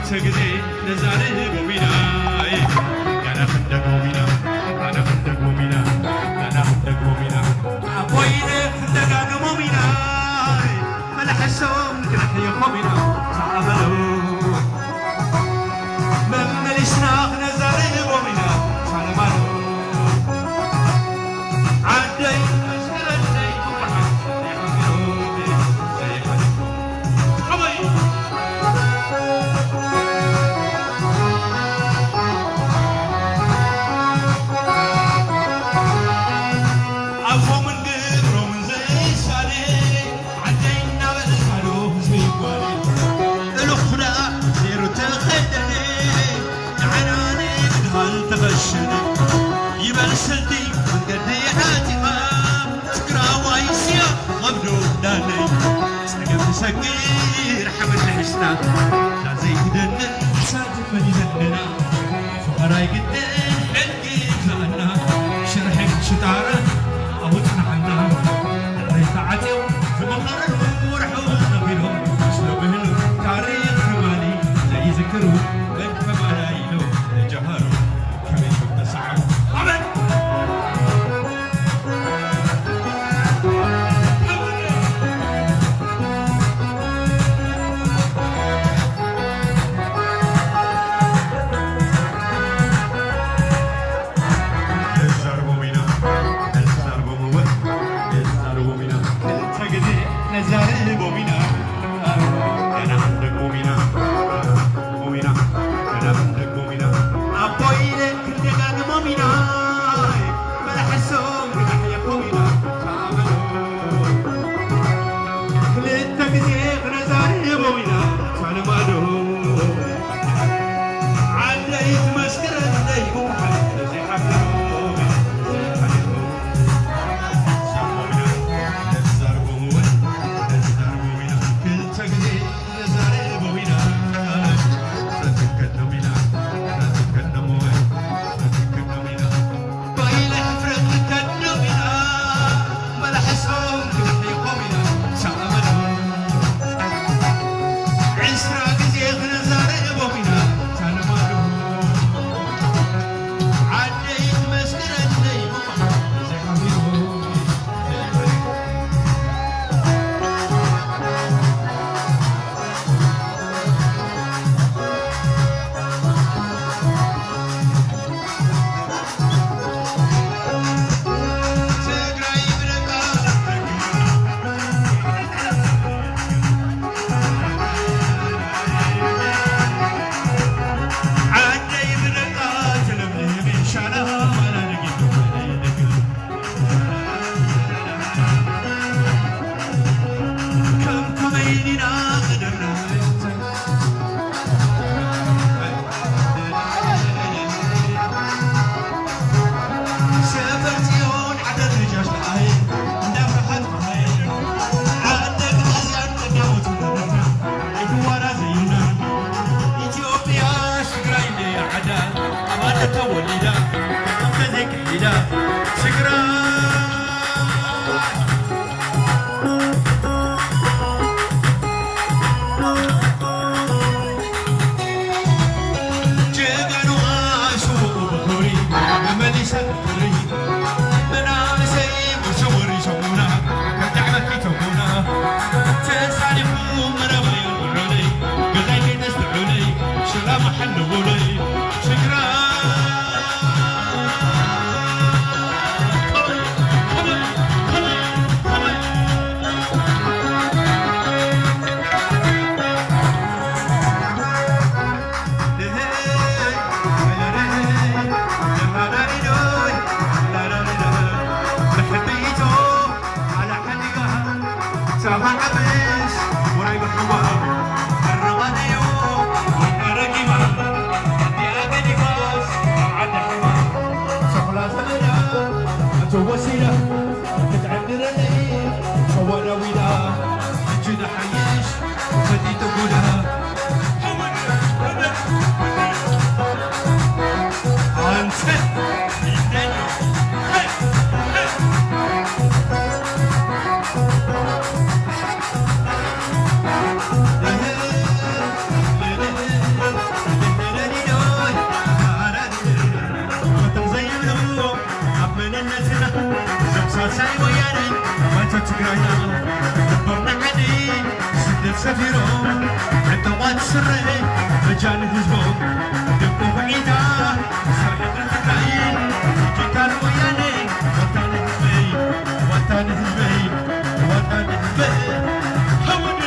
ሰግዜ ነዛርቦም ኢና፣ ዳና ክንደግሞም ኢና፣ ዳና ክንደግሞም ኢና፣ ዳና ክንደግሞም ኢና። ኣቦይነ ክንደጋግሞም ኢና፣ መላሕሶም ክነሕየኾም ኢና። ሳቐበሉ መመሊስና ክነዛርቦም ኢና። ሳለማሉ ዓደይ መስከረተይ ክበሃል ዘይሓሚሩ ዘይሓሚሩ። ኣፎምን ግብሮምን ዘይሳነ፣ ዓደይ እናበልካሉ ህዝቢ ይጓነ። እልኽ ደኣ ነይሩ ተኸደነ፣ ንዓና ንምድሃል ተኸሸነ። ይበል ስልቲ መንገዲ ሓቲኻ፣ ትግራዋይ ስያ ቐብዶ ዳነይ። ጸገም ንሰግር ሓመድ ንሕስና፣ እዛ ዘይትደንን ሳድመን ይዘንና። ፍቕር ኣይግድን ሕጊ ይግዛእና፣ ሽርሕን ሽጣራን ኣብኡ ጽንሓና። ድሕሪ ተዓጽዮም ዝመኸርሉ ወርሑ ነቢሮም፣ ስለ ብህሉ ታሪኽ ትማሊ ዘይዝክሩ መን ከማና ኢሎም ተጀሃሩ። ከመይ ከም ተሰዓሩ። ኣሜን። ነዛርቦም ኢና፣ ነዛርቦም እወ፣ ነዛርቦም ኢና። ክልተ ግዜ ነዛርቦም ኢና። ገና ክንደግሞም ኢና፣ ገና ክንደግሞም ኢና፣ ገና ክንደግሞም ኢና። ኣቦይነ ክንደጋግሞም ኢና። መላሕሶም ክነሕየኾም ኢና። ክልተ ግዜ ክነዛርቦም ኢና። ሳልማዶ ዓደይ ትመስክረለይ፣ ዘይሓፍሮ፣ ዘይሓፍሮ። ክልተ ግዜ ነዛርቦም ኢና። ባይለ ሕፍረት ክንከዶም ኢና፣ መላሕሶም ክንሕይኾም ኢና። ሳቐመሉ ዕስራ ግዜ ክነዛርቦም ኢና። ሳልማሉ ዓደይ ትመስክረለይ፣ ዘይሓፍሮ። ኢትዮጵያ ትግራይ ዓዳ ኣብ ዓዳ ተወሊዳ፣ ኣብ ዓዳ ዘይከይዳ ትግራይ። ጀጋኑኣ ስውኡ ብኽብሪ መመሊሳ ክብሪ። መናእሰይ ወርሶም ወሪሶሙና፣ ከም ዳዕመት ፊቶሙና። ተሳሊኹ መረባ የልብዑለይ፣ ገዛይ ከይተስድዑለይ፣ ሰላም ሓልዉለይ። ትግራይ። ወሲላ ክትዕድረለይ ሰዋዳ ዊዳ እጅ ንሓይሽ ፈቲቱ ጉዳ። ኣንተ ሰፊሮም ዕጡቓት ስረ በጃ ንህዝቦም ደቆ ውዒዳ ሰሪቕ ትግራይ ዲጂታል ወያነ ዋታ ንህዝበይ ዋታ ንህዝበይ ዋታ ንህዝበይ ሃወኒ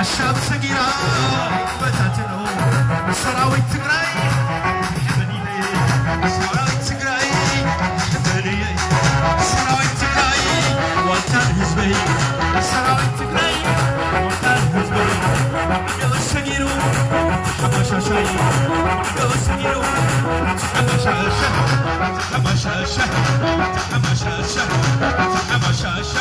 ኣሻብ ሰጊራ በታትኖ ሰራዊት ትግራይ ሰራዊት ትግራይ ሰራዊት ትግራይ ዋልታ ህዝበይ ሰራዊት ትግራይ ዋልታ ህዝበይ ማዕዶ ሰጊሩ ተሓማሻሻይ ማዕዶ ሰጊሩ ተሓማሻሻ ተሓማሻሻ ተሓማሻሻ ተሓማሻሻ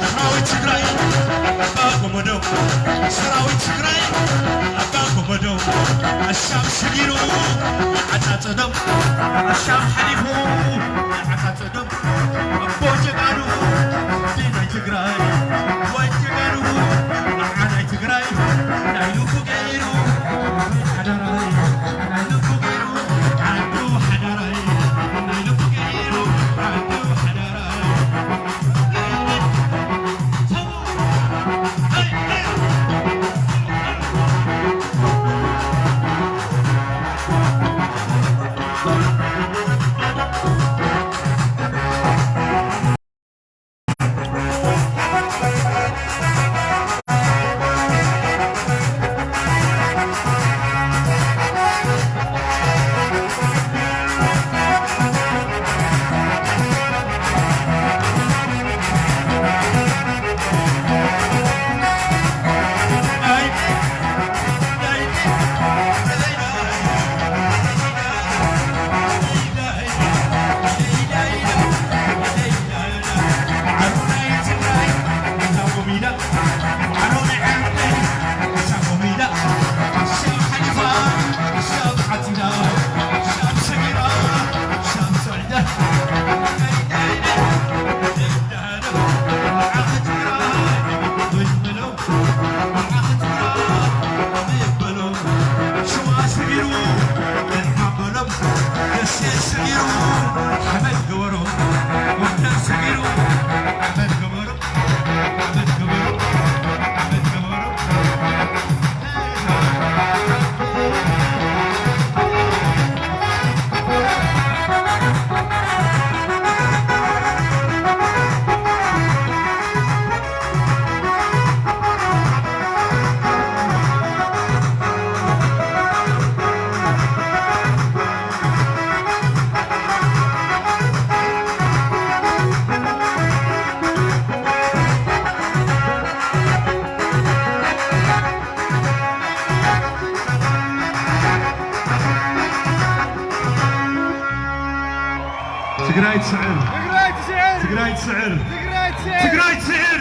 ሰራዊት ትግራይ ኣባ ጎበዶ፣ ሰራዊት ትግራይ ኣባ ጎበዶ፣ ኣሻም ስጊሩ ንዓጻጸዶም፣ ኣሻም ሓሊፉ ንዓጻጸዶም፣ ኣቦ ጀጋኑ ናይ ትግራይ፣ ወይ ጀጋኑ ንዓናይ ትግራይ፣ ናይ ልቡ ገይሩ ሓዳራይ፣ ናይ ልቡ ገይሩ ዓዱ ሓዳራይ፣ ናይ ልቡ ገይሩ ዓዱ ሓዳራይ። ትግራይ ትስዕር! ትግራይ ትስዕር! ትግራይ ትስዕር! ትግራይ ትስዕር! ትግራይ ትስዕር!